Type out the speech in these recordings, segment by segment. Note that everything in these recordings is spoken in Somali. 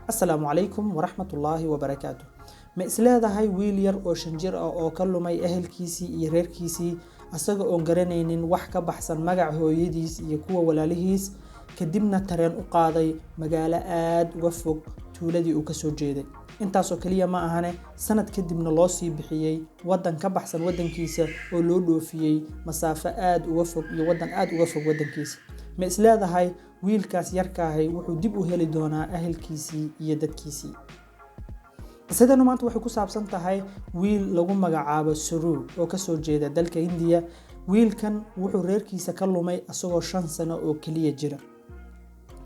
Asalaamu calaykum waraxmatullaahi wabarakaatu. Ma isleedahay wiil yar oo 5 jir ah oo ka lumay ehelkiisii iyo reerkiisii, asaga oon garanaynin wax ka baxsan magaca hooyadiis iyo kuwa walaalihiis, kadibna tareen u qaaday magaalo aad uga fog tuuladii uu kasoo jeeday? Intaasoo keliya ma ahane, sanad kadibna loo sii bixiyey waddan ka baxsan waddankiisa oo loo dhoofiyey masaafo aad uga fog iyo waddan aad uga fog waddankiisa? Ma isleedahay wiilkaas yarkaahay wuxuu dib u heli doonaa ahelkiisii iyo dadkiisii? Qisadanu maanta waxay ku saabsan tahay wiil lagu magacaabo Saroo oo kasoo jeeda dalka Hindiya. Wiilkan wuxuu reerkiisa ka lumay isagoo 5 sano oo keliya jira.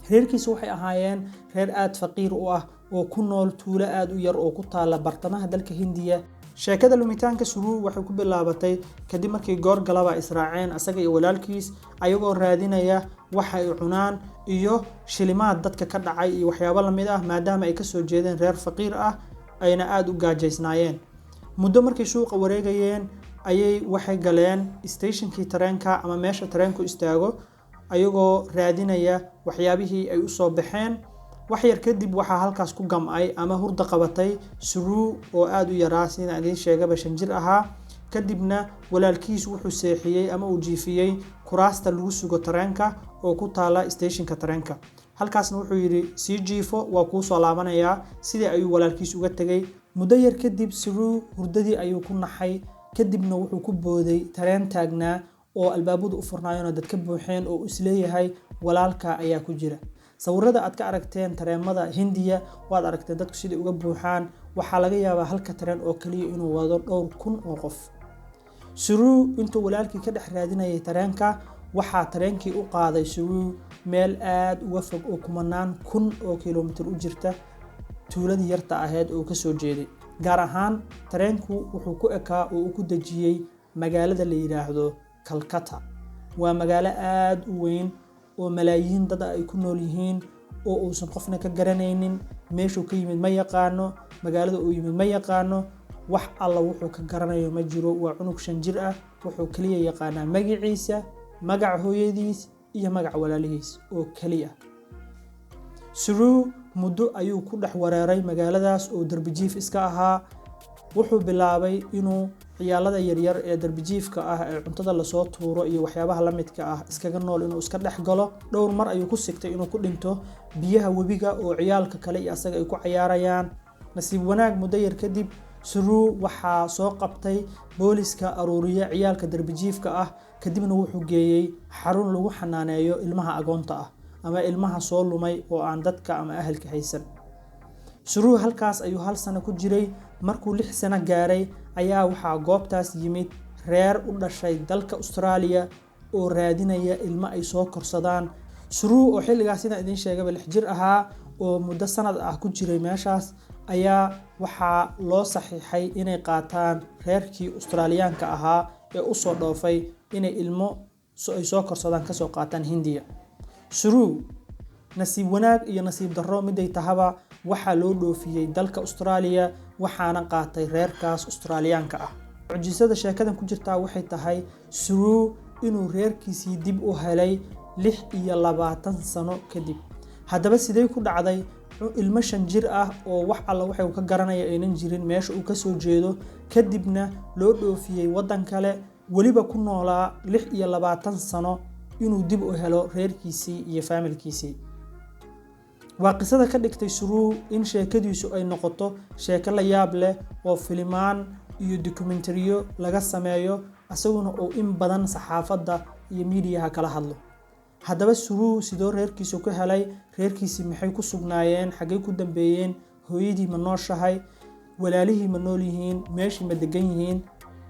Reerkiisa waxay ahaayeen reer aad faqiir u ah oo ku nool tuulo aad u yar oo ku taala bartamaha dalka Hindiya. Sheekada lumitaanka Saroo waxay ku bilaabatay kadib markii goor galaba israaceen asaga iyo walaalkiis, ayagoo raadinaya waxa ay cunaan iyo shilimaad dadka ka dhacay iyo waxyaabo lamid ah, maadaama ay kasoo jeedeen reer faqiir ah ayna aada u gaajaysnaayeen. Muddo markay suuqa wareegayeen ayay waxay galeen stationkii tareenka ama meesha tareenku istaago, ayagoo raadinaya waxyaabihii ay usoo baxeen. Wax yar kadib waxaa halkaas ku gam'ay ama hurda qabatay Saroo oo aada u yaraa, sidaan idiin sheegaba 5 jir ahaa. Kadibna walaalkiis wuxuu seexiyey ama uu jiifiyey kuraasta lagu sugo tareenka oo ku taala stationka tareenka. Halkaasna wuxuu yidhi, "Sii jiifo, waa kuu soo laabanayaa." Sidii ayuu walaalkiis uga tegey. Muddo yar kadib Saroo hurdadii ayuu ku naxay, kadibna wuxuu ku booday tareen taagnaa oo albaabadu u furnaayeen oo dad ka buuxeen, oo isleeyahay walaalka ayaa ku jira. Sawirada aad ka aragteen tareemada Hindiya waad aragteen dadku siday uga buuxaan. Waxaa laga yaabaa halka tareen oo kaliya inuu wado dhowr kun oo qof. Saroo intuu walaalkii ka dhex raadinayay tareenka, waxaa tareenkii u qaaday Saroo meel aad uga fog oo kumanaan kun oo kilomitir u jirta tuuladii yarta ahayd oo kasoo jeeday. Gaar ahaan tareenku wuxuu ku ekaa oo uu ku dejiyey magaalada la yidhaahdo Calcutta. Waa magaalo aad u weyn oo malaayiin dad ay ku nool yihiin oo uusan qofna ka garanaynin. Meeshuu ka yimid ma yaqaano, magaalada uu yimid ma yaqaano, wax alla wuxuu ka garanayo ma jiro. Waa cunug 5 jir ah. Wuxuu kaliya yaqaanaa magaciisa, magaca hooyadiis iyo magaca walaalihiis oo keliya. Saroo muddo ayuu ku dhex wareeray magaaladaas oo darbijiif iska ahaa. Wuxuu bilaabay inuu ciyaalada yaryar ee darbijiifka ah ee cuntada lasoo tuuro iyo waxyaabaha la midka ah iskaga nool inuu iska dhex galo. Dhowr mar ayuu ku sigtay inuu ku dhinto biyaha webiga oo ciyaalka kale iyo asaga ay ku cayaarayaan. Nasiib wanaag, muddo yar kadib Saroo waxaa soo qabtay booliska aruuriya ciyaalka darbijiifka ah, kadibna wuxuu geeyey xarun lagu xanaaneeyo ilmaha agoonta ah ama ilmaha soo lumay oo aan dadka ama ahalka haysan. Saroo halkaas ayuu hal sano ku jiray. Markuu 6 sano gaaray ayaa waxaa goobtaas yimid reer u dhashay dalka Australia oo raadinaya ilmo ay soo korsadaan. Saroo oo xilligaas, sidaan idiin sheegaba, 6 jir ahaa oo muddo sanad ah ku jiray meeshaas ayaa waxaa loo saxiixay inay qaataan reerkii Australiyaanka ahaa ee usoo dhoofay inay ilmo ay soo korsadaan kasoo qaataan Hindiya. Saroo nasiib wanaag iyo nasiib darro miday tahaba waxaa loo dhoofiyey dalka Australia, waxaana qaatay reerkaas Australiyaanka ah. Mucjisada sheekadan ku jirtaa waxay tahay Saroo inuu reerkiisii dib u helay 26 sano kadib. Haddaba sidee ku dhacday ilmo 5 jir ah oo wax alla waxay ka garanaya aynan jirin meesha uu kasoo jeedo, kadibna loo dhoofiyey waddan kale, weliba ku noolaa 26 sano, inuu dib u helo reerkiisii iyo faamilkiisii? Waa qisada ka dhigtay Saroo in sheekadiisu ay noqoto sheeko la yaab leh oo filimaan iyo dokumentariyo laga sameeyo, isaguna uu in badan saxaafadda iyo miidiyaha kala hadlo. Haddaba Saroo sidoo reerkiisu ku helay? Reerkiisii maxay ku sugnaayeen? Xaggay ku dambeeyeen? Hooyadii ma nooshahay? Walaalihii ma nool yihiin? Meeshii ma degan yihiin?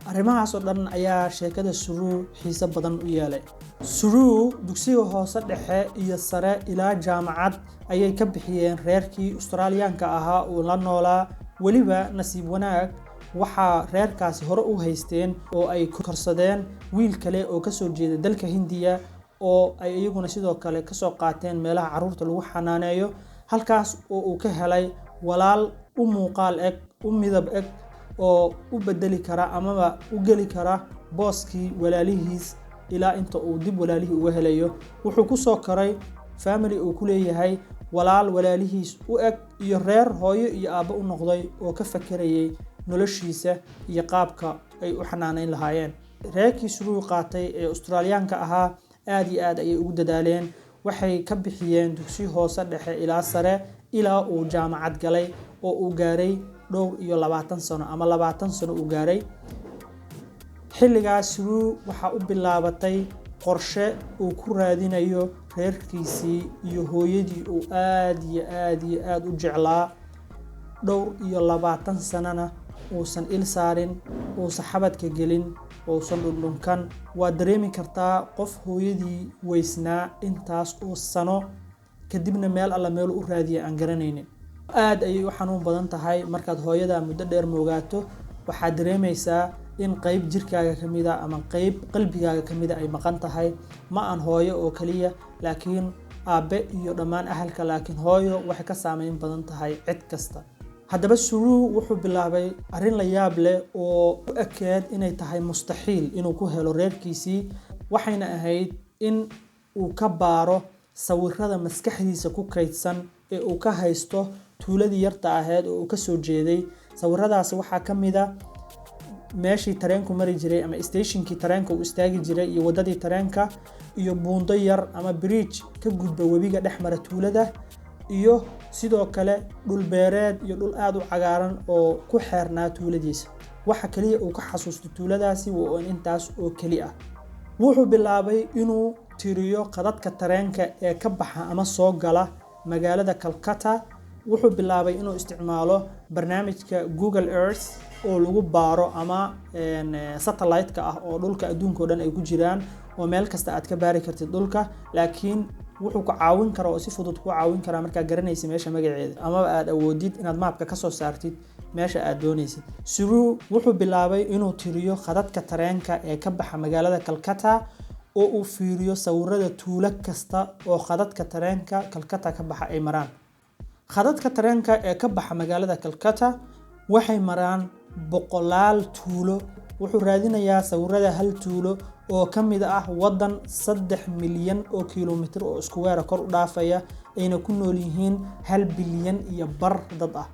Arrimahaas oo dhan ayaa sheekada Saroo xiiso badan u yeelay. Saroo dugsiga hoose, dhexe iyo sare ilaa jaamacad ayay ka bixiyeen reerkii Australiyaanka ahaa uu la noolaa. Weliba nasiib wanaag waxaa reerkaasi hore u haysteen oo ay korsadeen wiil kale oo kasoo jeeda dalka Hindiya oo ay iyaguna sidoo kale kasoo qaateen meelaha carruurta lagu xanaaneeyo, halkaas oo uu ka helay walaal u muuqaal eg, u midab eg oo u bedeli kara amaba u geli kara booskii walaalihiis ilaa inta uu dib walaalihii uga helayo. Wuxuu kusoo koray family uu ku leeyahay Walaal walaalihiis u eg iyo reer hooyo iyo aabbo u noqday oo ka fakerayay noloshiisa iyo qaabka ay u xanaaneyn lahaayeen. Reerkii Suruu qaatay ee Australiyaanka ahaa aad iyo aad ayay ugu dadaaleen. Waxay ka bixiyeen dugsi hoose, dhexe ilaa sare, ilaa uu jaamacad galay oo uu gaaray dhowr iyo 20 sano ama 20 sano uu gaaray. Xilligaas Suruu waxaa u bilaabatay qorshe uu ku raadinayo reerkiisii iyo hooyadii uu aad iyo aad iyo aad u jeclaa, dhowr iyo 20 sanona uusan il saarin, uusan xabadka gelin, uusan dhundhunkan. Waa dareemi kartaa qof hooyadii weysnaa intaas oo sano, kadibna meel alla meel u raadiya aan garanaynin. Aad ayay u xanuun badan tahay markaad hooyada muddo dheer moogaato. Waxaad dareemaysaa in qayb jirkaaga ka mida ama qayb qalbigaaga ka mida ay maqan tahay. Ma aan hooyo oo kaliya, laakiin aabbe iyo dhammaan ahalka, laakiin hooyo waxay ka saameyn badan tahay cid kasta. Haddaba Suruu wuxuu bilaabay arrin la yaab leh oo u ekeed inay tahay mustaxiil inuu ku helo reerkiisii. Waxayna ahayd in uu ka baaro sawirada maskaxdiisa ku kaydsan ee uu ka haysto tuuladii yarta ahayd oo uu ka soo jeeday. Sawiradaasi waxaa ka mid a meeshii tareenku mari jiray ama stationkii tareenka uu istaagi jiray iyo waddadii tareenka iyo buundo yar ama bridge ka gudba webiga dhex mara tuulada, iyo sidoo kale dhul beereed iyo dhul aad u cagaaran oo ku xeernaa tuuladiisa. Waxa kaliya uu ka xasuusto tuuladaasi waa intaas oo keli ah. Wuxuu bilaabay inuu tiriyo khadadka tareenka ee ka baxa ama soo gala magaalada Calcutta. Wuxuu bilaabay inuu isticmaalo barnaamijka Google Earth oo lagu baaro ama satellite-ka ah oo dhulka adduunka oo dhan ay ku jiraan, oo meel kasta aad ka baari kartid dhulka, laakiin wuxuu ku caawin karaa oo si fudud ku caawin karaa markaa garanaysa meesha magaceeda amaba aad awoodid inaad maapka ka soo saartid meesha aad doonaysid. Suruu wuxuu bilaabay inuu tiriyo khadadka tareenka ee ka baxa magaalada Calcutta oo uu fiiriyo sawirada tuulo kasta oo khadadka tareenka Calcutta ka baxa ay maraan. Khadadka tareenka ee ka baxa magaalada Calcutta waxay maraan boqolaal tuulo. Wuxuu raadinayaa sawirada hal tuulo oo ka mid ah waddan 3 milyan oo kiiloomitir oo isku weera kor u dhaafaya, ayna ku nool yihiin 1.5 bilyan dad ah.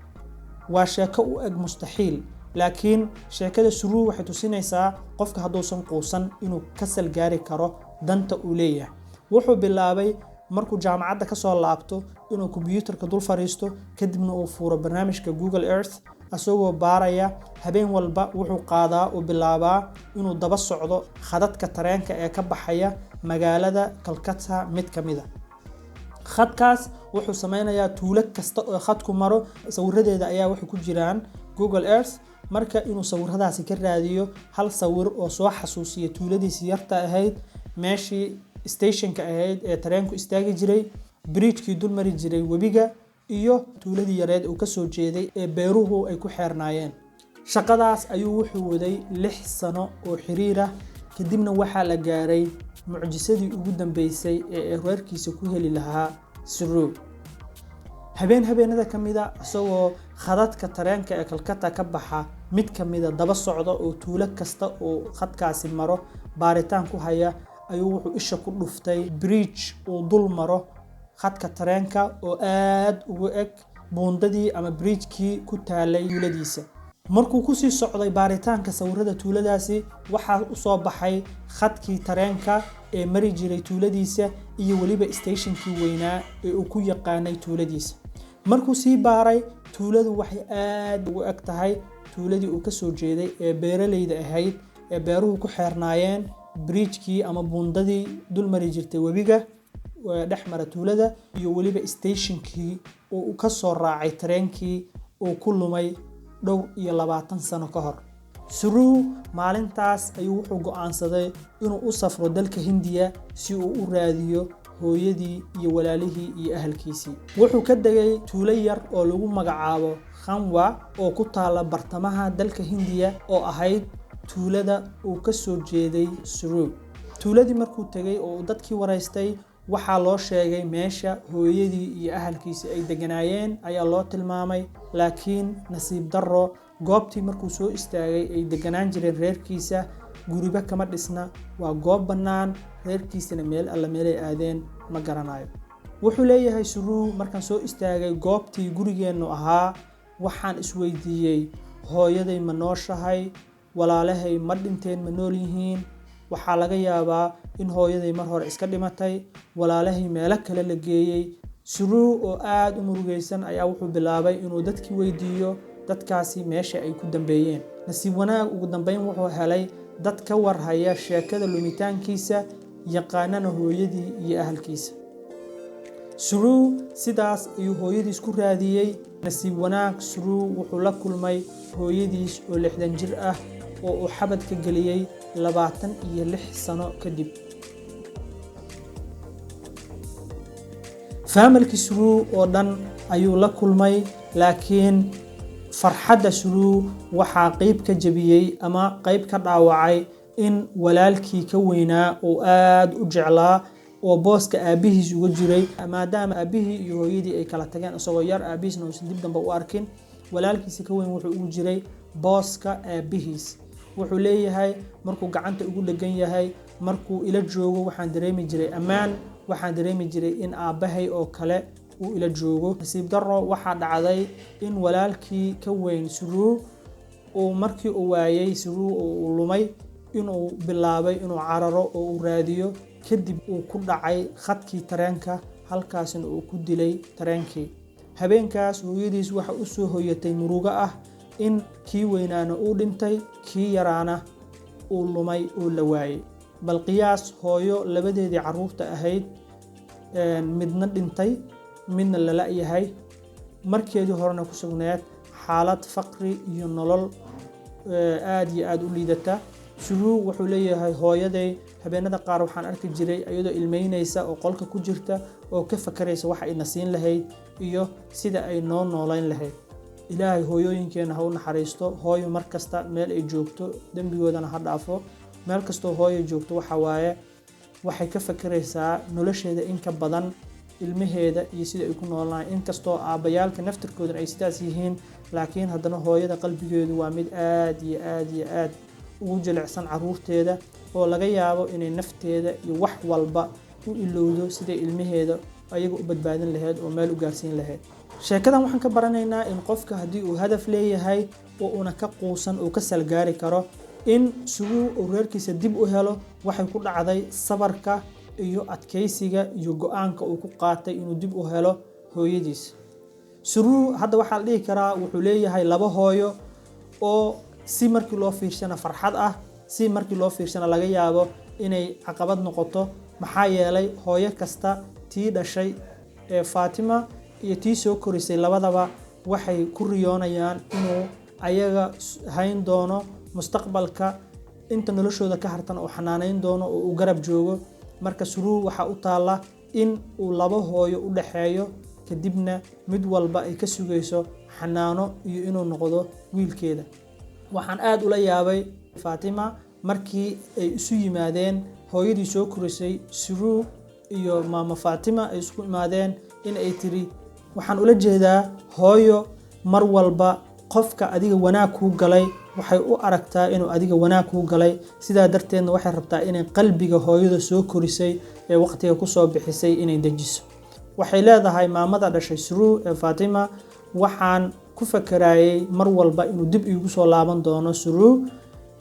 Waa sheeko u eg mustaxiil, laakiin sheekada Suruu waxay tusinaysaa qofka hadduusan quusan inuu kasal gaari karo danta uu leeyahay. Wuxuu bilaabay markuu jaamacadda ka soo laabto inuu kombiyuutarka dul fariisto, kadibna uu fuuro barnaamijka Google Earth asagoo baaraya. Habeen walba wuxuu qaadaa uu bilaabaa inuu daba socdo khadadka tareenka ee ka baxaya magaalada Calcutta mid ka mid a. Khadkaas wuxuu sameynayaa tuulo kasta oo khadku maro sawiradeeda ayaa waxay ku jiraan Google Earth. Marka inuu sawiradaasi ka raadiyo hal sawir oo soo xasuusiya tuuladiisii yarta ahayd, meeshii stationka ahayd ee tareenku istaagi jiray, bridgekii dul mari jiray webiga, iyo tuuladii yareed uu ka soo jeeday ee beeruhu ay ku xeernaayeen. Shaqadaas ayuu wuxuu waday 6 sano oo xiriir ah. Kadibna waxaa la gaaray mucjisadii ugu dambeysay ee reerkiisa ku heli lahaa Suruu. Habeen habeenada ka mid a, isagoo khadadka tareenka ee Calcutta ka baxa mid ka mida daba socda oo tuulo kasta oo khadkaasi maro baaritaan ku haya, ayuu wuxuu isha ku dhuftay bridge uu dul maro khadka tareenka oo aad ugu eg buundadii ama bridgekii ku taalay tuuladiisa. Markuu kusii socday baaritaanka sawirada tuuladaasi, waxaa u soo baxay khadkii tareenka ee mari jiray tuuladiisa iyo weliba stationkii weynaa ee uu ku yaqaanay tuuladiisa. Markuu sii baaray, tuuladu waxay aad ugu eg tahay tuuladii uu ka soo jeeday ee beeraleyda ahayd ee beeruhu ku xeernaayeen, bridgekii ama buundadii dul mari jirtay webiga dhex mara tuulada, iyo weliba stationkii uu ka soo raacay tareenkii uu ku lumay dhowr iyo 20 sano ka hor. Suruu maalintaas ayuu wuxuu go'aansaday inuu u safro dalka Hindiya si uu u raadiyo hooyadii iyo walaalihii iyo ahalkiisii. Wuxuu ka degay tuulo yar oo lagu magacaabo Khanwa oo ku taala bartamaha dalka Hindiya, oo ahayd tuulada uu ka soo jeeday Suruu. Tuuladii markuu tegay oo uu dadkii waraystay, waxaa loo sheegay meesha hooyadii iyo ahalkiisii ay deganaayeen ayaa loo tilmaamay. Laakiin nasiib darro, goobtii markuu soo istaagay ay deganaan jireen reerkiisa guriba kama dhisna, waa goob bannaan. Reerkiisana meel alla meelay aadeen ma garanayo. Wuxuu leeyahay Suruu, markaan soo istaagay goobtii gurigeennu ahaa, waxaan isweydiiyey: hooyaday ma nooshahay? Walaalahay ma dhinteen? Ma nool yihiin? Waxaa laga yaabaa in hooyaday mar hore iska dhimatay, walaalahay meelo kale la geeyey. Suruu oo aada u murugaysan ayaa wuxuu bilaabay inuu dadkii weydiiyo dadkaasi meesha ay ku dambeeyeen. Nasiib wanaag, ugu dambeyn wuxuu helay dad ka warhaya sheekada lumitaankiisa, yaqaanana hooyadii iyo ahalkiisa. Suruu sidaas ayuu hooyadiis ku raadiyey. Nasiib wanaag, Suruu wuxuu la kulmay hooyadiis oo 60 jir ah oo uu xabadka geliyey 26 sano kadib. Faamilkii Suruu oo dhan ayuu la kulmay, laakiin farxadda Suruu waxaa qeyb ka jebiyey ama qeyb ka dhaawacay in walaalkii ka weynaa oo aada u jeclaa oo booska aabbihiis uga jiray, maadaama aabbihii iyo hooyadii ay kala tageen isagoo yar, aabbihiisna uusan dib dambe u arkin, walaalkiisa ka weyn wuxuu ugu jiray booska aabbihiis. Wuxuu leeyahay, markuu gacanta ugu dhegan yahay, markuu ila joogo, waxaan dareemi jiray ammaan, waxaan dareemi jiray in aabbahay oo kale uu ila joogo. Nasiib darro, waxaa dhacday in walaalkii ka weyn Suruu uu markii uu waayey Suruu oo uu lumay, inuu bilaabay inuu cararo oo uu raadiyo, kadib uu ku dhacay khadkii tareenka, halkaasna uu ku dilay tareenkii. Habeenkaas hooyadiis waxa u soo hoyatay murugo ah in kii weynaana uu dhintay, kii yaraana uu lumay oo la waayey. Bal qiyaas hooyo labadeedii caruurta ahayd midna dhintay, midna la la'yahay, markeedii horena ku sugneed xaalad faqri iyo nolol aada iyo aada u liidata. Suruu wuxuu leeyahay, hooyaday habeenada qaar waxaan arki jiray iyadoo ilmeynaysa oo qolka ku jirta oo ka fakaraysa waxa ayna siin lahayd iyo sida ay noo noolayn lahayd. Ilaahay hooyooyinkeena ha u naxariisto. Hooyo mar kasta meel ay joogto dembigoodana ha dhaafo. Meel kastoo hooyo joogto waxa waaye waxay ka fakeraysaa nolosheeda in ka badan ilmaheeda iyo sida ay ku noolnahay. Inkastoo aabbayaalka naftirkoodana ay sidaas yihiin, laakiin haddana hooyada qalbigeedu waa mid aada iyo aada iyo aad ugu jilicsan caruurteeda, oo laga yaabo inay nafteeda iyo wax walba u ilowdo siday ilmaheeda ayaga u badbaadin lahayd oo meel u gaarsiin lahayd. Sheekadan waxaan ka baranaynaa in qofka haddii uu hadaf leeyahay oo una ka quusan uu ka salgaari karo. In Suruu uu reerkiisa dib u helo waxay ku dhacday sabarka iyo adkaysiga iyo go-aanka uu ku qaatay inuu dib u helo hooyadiis. Suruu hadda waxaa la dhihi karaa wuxuu leeyahay laba hooyo, oo si markii loo fiirsana farxad ah, si markii loo fiirsana laga yaabo inay caqabad noqoto, maxaa yeelay hooyo kasta, tii dhashay ee Faatima iyo tii soo korisay labadaba, waxay ku riyoonayaan inuu ayaga hayn doono mustaqbalka, inta noloshooda ka hartan oo xanaaneyn doono oo uu garab joogo. Marka Suruu waxaa u taalla in uu laba hooyo u dhaxeeyo, kadibna mid walba ay ka sugayso xanaano iyo inuu noqdo wiilkeeda. Waxaan aada ula yaabay Faatima markii ay isu yimaadeen hooyadii soo korisay Suruu iyo maama Faatima ay isku imaadeen, in ay tiri, waxaan ula jeedaa hooyo mar walba qofka adiga wanaag kuu galay waxay u aragtaa inuu adiga wanaag kuu galay, sidaa darteedna waxay rabtaa inay qalbiga hooyada soo korisay ee waqtiga kusoo bixisay inay dejiso. Waxay leedahay maamada dhashay Suruu ee Faatima, waxaan ku fakarayay mar walba inuu dib iigu soo laaban doono Suruu,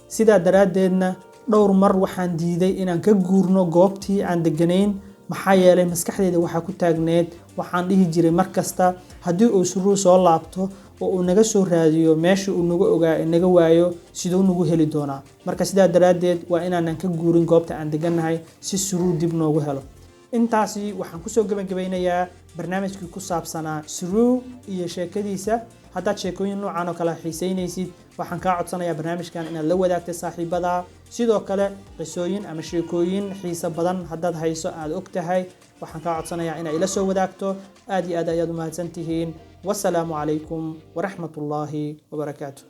sidaa daraaddeedna dhowr mar waxaan diiday inaan ka guurno goobtii aan deganayn, maxaa yeelay maskaxdeyda waxaa ku taagneed, waxaan dhihi jiray mar kasta, haddii uu Suruu soo laabto oo uu naga soo raadiyo meesha uu naga ogaa naga waayo, siduu nagu heli doonaa? Marka sidaa daraaddeed waa inaanan ka guurin goobta aan degannahay si Suruu dib noogu helo. Intaasi waxaan kusoo gebagabaynayaa barnaamijkii ku saabsanaa Suruu iyo sheekadiisa. Haddaad sheekooyin noocan oo kale xiisaynaysid, waxaan kaa codsanayaa barnaamijkan inaad la wadaagtay saaxiibada. Sidoo kale qisooyin ama sheekooyin xiiso badan haddaad hayso aad og tahay, waxaan kaa codsanayaa inaad ila soo wadaagto. Aad iyo aad ayaad u mahadsan tihiin. Wasalaamu calaykum waraxmat ullaahi wabarakaatu.